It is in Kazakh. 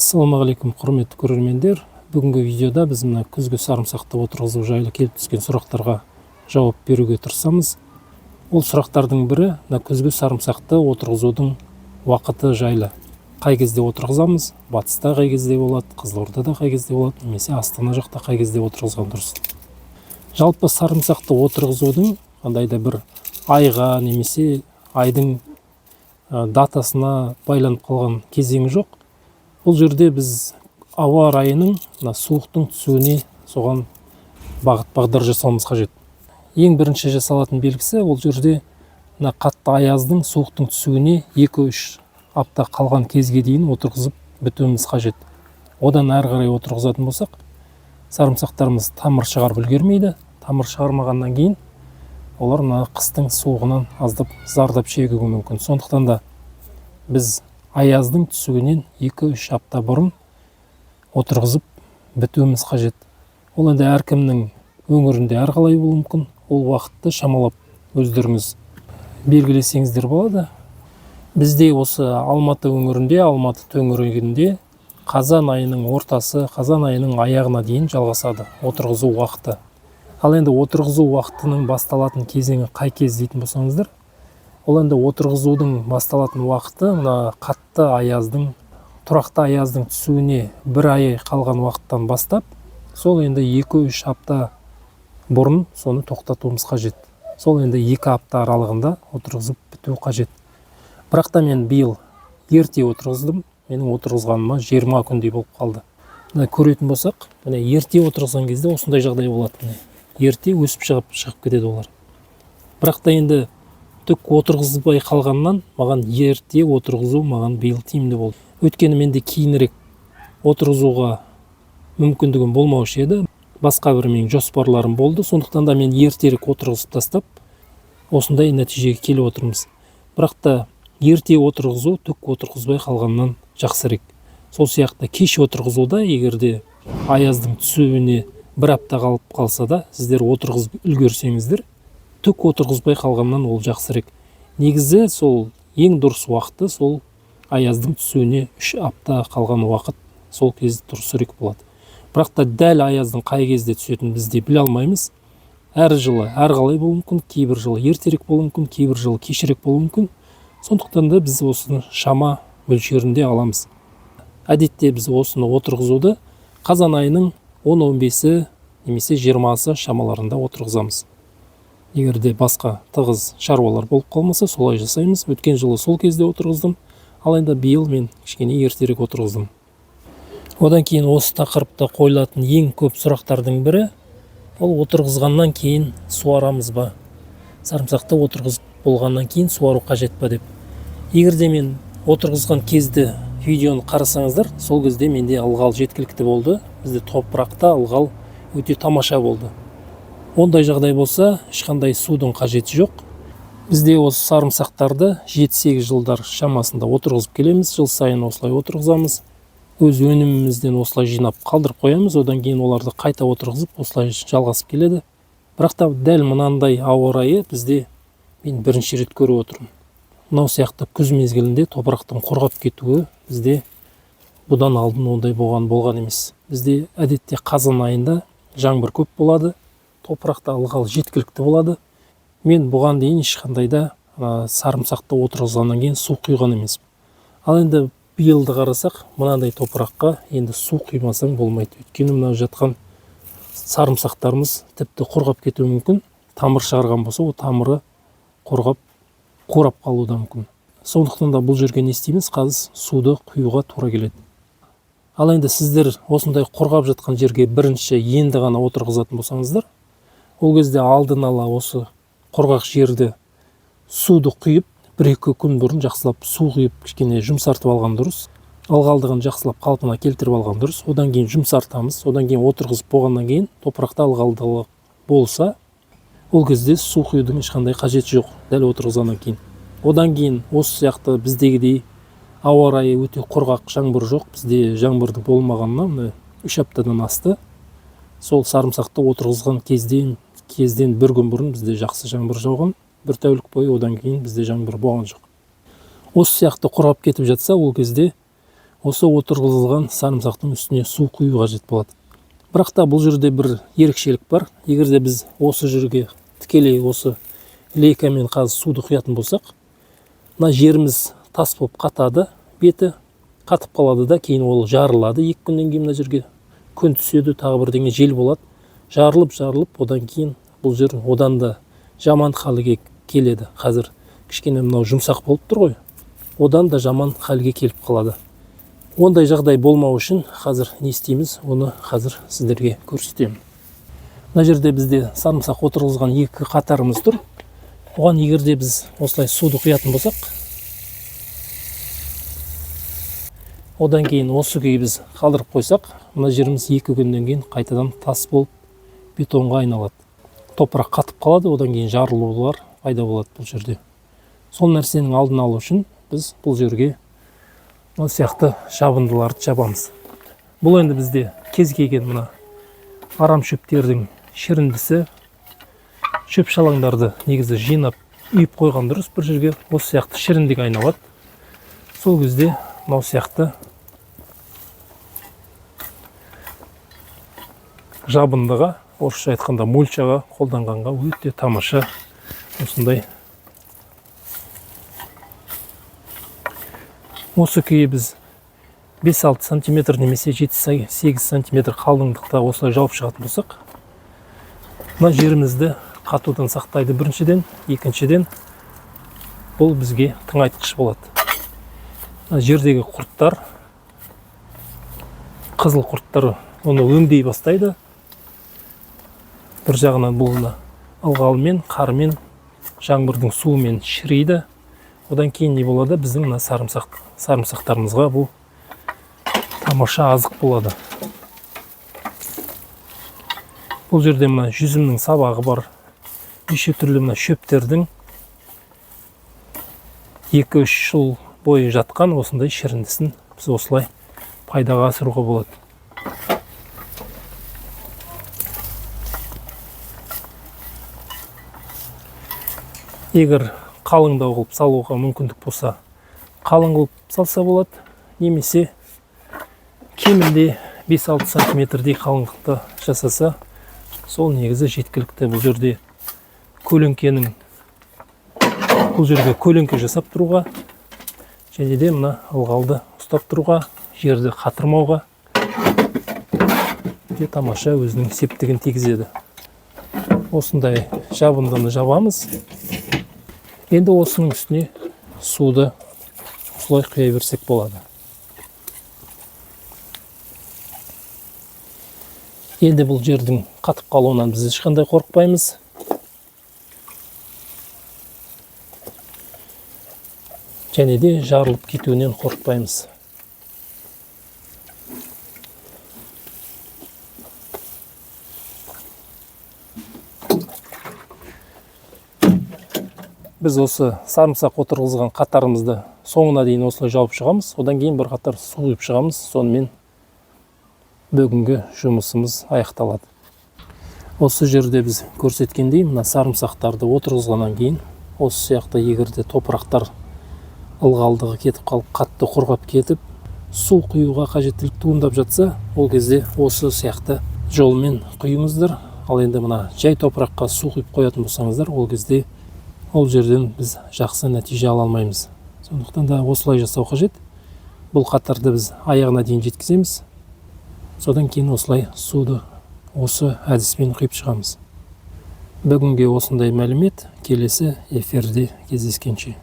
Ассалаумағалейкум, құрметті көрермендер! Бүгінгі видеода біз мына күзгі сарымсақты отырғызу жайлы келіп түскен сұрақтарға жауап беруге тырысамыз. Ол сұрақтардың бірі мына күзгі сарымсақты отырғызудың уақыты жайлы. Қай кезде отырғызамыз? Батыста қай кезде болады, Қызылордада қай кезде болады немесе Астана жақта қай кезде отырғызған дұрыс? Жалпы, сарымсақты отырғызудың қандай да бір айға немесе айдың датасына байланып қалған кезеңі жоқ. Бұл жерде біз ауа райының, мына суықтың түсуіне, соған бағыт бағдар жасауымыз қажет. Ең бірінші жасалатын белгісі ол жерде мына қатты аяздың, суықтың түсуіне 2-3 апта қалған кезге дейін отырғызып бітуіміз қажет. Одан әрі қарай отырғызатын болсақ, сарымсақтарымыз тамыр шығарып үлгермейді. Тамыр шығармағаннан кейін олар мына қыстың суығынан аздап зардап шегуі мүмкін. Сондықтан да біз аяздың түсуінен 2-3 апта бұрын отырғызып бітуіміз қажет. Ол енді әркімнің өңірінде әрқалай болуы мүмкін. Ол уақытты шамалап өздеріңіз белгілесеңіздер болады. Бізде осы Алматы өңірінде, Алматы төңірегінде қазан айының ортасы, қазан айының аяғына дейін жалғасады отырғызу уақыты. Ал енді отырғызу уақытының басталатын кезеңі қай кез дейтін болсаңыздар, ол енді отырғызудың басталатын уақыты мына қатты аяздың, тұрақты аяздың түсуіне бір ай қалған уақыттан бастап, сол енді 2-3 апта бұрын соны тоқтатуымыз қажет. Сол енді 2 апта аралығында отырғызып біту қажет. Бірақ та мен биыл ерте отырғыздым. Менің отырғызғаныма 20 күндей болып қалды. Мына көретін болсақ, міне, ерте отырғызған кезде осындай жағдай болады. Міне, ерте өсіп шығып кетеді олар. Бірақ та енді түк отырғызбай қалғаннан маған ерте отырғызу маған биыл тиімді болды. Өйткені менде кейінірек отырғызуға мүмкіндігім болмаушы еді, басқа бір менің жоспарларым болды. Сондықтан да мен ертерек отырғызып тастап, осындай нәтижеге келіп отырмыз. Бірақ та ерте отырғызу түк отырғызбай қалғаннан жақсырақ. Сол сияқты кеш отырғызуда, егер де аяздың түсуіне бір апта қалып қалса да, сіздер отырғызып үлгерсеңіздер, түк отырғызбай қалғаннан ол жақсырақ. Негізі сол ең дұрыс уақыты сол аяздың түсуіне 3 апта қалған уақыт, сол кез дұрысырақ болады. Бірақ та дәл аяздың қай кезде түсетінін біз де біле алмаймыз. Әр жылы әрқалай болуы мүмкін. Кейбір жылы ертерек болуы мүмкін, кейбір жылы кешірек болуы мүмкін. Сондықтан да біз осыны шама мөлшерінде аламыз. Әдетте біз осыны отырғызуды қазан айының 10-15-і немесе 20-сы шамаларында отырғызамыз. Егер де басқа тығыз шаруалар болып қалмаса, солай жасаймыз. Өткен жылы сол кезде отырғыздым, ал енді биыл мен кішкене ертерек отырғыздым. Одан кейін осы тақырыпта қойылатын ең көп сұрақтардың бірі ол: отырғызғаннан кейін суарамыз ба, сарымсақты отырғызып болғаннан кейін суару қажет па деп. Егер де мен отырғызған кезде видеоны қарасаңыздар, сол кезде менде ылғал жеткілікті болды. Бізде топырақта ылғал өте тамаша болды. Ондай жағдай болса, ешқандай судың қажеті жоқ. Бізде осы сарымсақтарды 7-8 жылдар шамасында отырғызып келеміз. Жыл сайын осылай отырғызамыз, өз өнімімізден осылай жинап қалдырып қоямыз. Одан кейін оларды қайта отырғызып, осылай жалғасып келеді. Бірақ та дәл мынандай ауа райы бізде мен бірінші рет көріп отырмын. Мынау сияқты күз мезгілінде топырақтың құрғап кетуі бізде бұдан алдын ондай болған емес. Бізде әдетте қазан айында жаңбыр көп болады, топырақта ылғал жеткілікті болады. Мен бұған дейін ешқандай да сарымсақты отырғызғаннан кейін су құйған емеспін. Ал енді биылды қарасақ, мынандай топыраққа енді су құймасаң болмайды. Өйткені мына жатқан сарымсақтарымыз тіпті құрғап кетуі мүмкін. Тамыр шығарған болса, ол тамыры құрғап, қурап қалуы да мүмкін. Сондықтан да бұл жерге не істейміз? Қазір суды құюға тура келеді. Ал енді сіздер осындай құрғап жатқан жерге бірінші енді ғана отырғызатын болсаңыздар, ол кезде алдын ала осы құрғақ жерді суды құйып, 1-2 күн бұрын жақсылап су құйып, кішкене жұмсартып алған дұрыс. Ылғалдығын жақсылап қалпына келтіріп алған дұрыс. Одан кейін жұмсартамыз. Одан кейін отырғызып болғаннан кейін топырақта ылғалдылық болса, ол кезде су құюдың ешқандай қажеті жоқ дәл отырғызғаннан кейін. Одан кейін осы сияқты біздегідей ауа райы өте құрғақ, жаңбыр жоқ. Бізде жаңбырдың болмағанына міне 3 аптадан асты. Сол сарымсақты отырғызған кезден бір күн бұрын бізде жақсы жаңбыр жауған бір тәулік бойы. Одан кейін бізде жаңбыр болған жоқ. Осы сияқты құрғап кетіп жатса, ол кезде Осы отырғызылған сарымсақтың үстіне су құю қажет болады. Бірақ та бұл жерде бір ерекшелік бар. Егер де біз осы жерге тікелей осы лейкамен қазір суды құятын болсақ, мына жеріміз тас болып қатады, беті қатып қалады да, кейін ол жарылады. 2 күннен кейін мына жерге күн түседі, тағы бірдеңе жел болады, жарылып, одан кейін бұл жер одан да жаман халге келеді. Қазір кішкене мынау жұмсақ болып тұр ғой, одан да жаман халге келіп қалады. Ондай жағдай болмау үшін қазір не істейміз, оны қазір сіздерге көрсетемін. Мына жерде бізде сарымсақ отырғызған 2 қатарымыз тұр. Оған егер де біз осылай суды құятын болсақ, одан кейін осы күйі біз қалдырып қойсақ, мына жеріміз 2 күннен кейін қайтадан тас болып бетонға айналады. Топырақ қатып қалады, одан кейін жарылулар пайда болады бұл жерде. Сол нәрсенің алдын алу үшін біз бұл жерге мына сияқты жабындыларды жабамыз. Бұл енді бізде кез келген мына арам шөптердің шіріндісі, шөп шалаңдарды негізі жинап үйіп қойған дұрыс бір жерге, осы сияқты шіріндіге айналады. Сол кезде мынау сияқты жабындыға, орысша айтқанда мульчаға қолданғанға өте тамаша осындай. Осы күйі біз 5-6 сантиметр немесе 7-8 сантиметр қалыңдықта осылай жауып шығатын болсақ, мына жерімізді қатудан сақтайды біріншіден, екіншіден бұл бізге тыңайтқыш болады. Мына жердегі құрттар, қызыл құрттар оны өңдей бастайды. Бір жағынан бұл мына ылғалмен, қармен, жаңбырдың суымен шіриді. Одан кейін не болады? Біздің мына сарымсақтарымызға бұл тамаша азық болады. Бұл жерде мына жүзімнің сабағы бар, неше түрлі мына шөптердің 2-3 жыл бойы жатқан осындай шіріндісін біз осылай пайдаға асыруға болады. Егер қалыңдау қылып салуға мүмкіндік болса, қалың қылып салса болады, немесе кемінде 5-6 сантиметрдей қалыңдықта жасаса, сол негізі жеткілікті. Бұл жерде көлеңкенің, бұл жерге көлеңке жасап тұруға, және де мына ылғалды ұстап тұруға, жерді қатырмауға өте тамаша өзінің септігін тигізеді. Осындай жабындыны жабамыз. Енді осының үстіне суды осылай құя берсек болады. Енді бұл жердің қатып қалуынан біз ешқандай қорықпаймыз. Және де жарылып кетуінен қорықпаймыз. Біз осы сарымсақ отырғызған қатарымызды соңына дейін осылай жауып шығамыз. Одан кейін бір қатар су құйып шығамыз. Сонымен бүгінгі жұмысымыз аяқталады. Осы жерде біз көрсеткендей, мына сарымсақтарды отырғызғаннан кейін осы сияқты егер де топырақтар ылғалдығы кетіп қалып, қатты құрғап кетіп, су құюға қажеттілік туындап жатса, ол кезде осы сияқты жолмен құйыңыздар. Ал енді мына жай топыраққа су құйып қоятын болсаңыздар, ол кезде ол жерден біз жақсы нәтиже ала алмаймыз. Сондықтан да осылай жасау қажет. Бұл қатарды біз аяғына дейін жеткіземіз. Содан кейін осылай суды осы әдіспен құйып шығамыз. Бүгінге осындай мәлімет. Келесі эфирде кездескенше.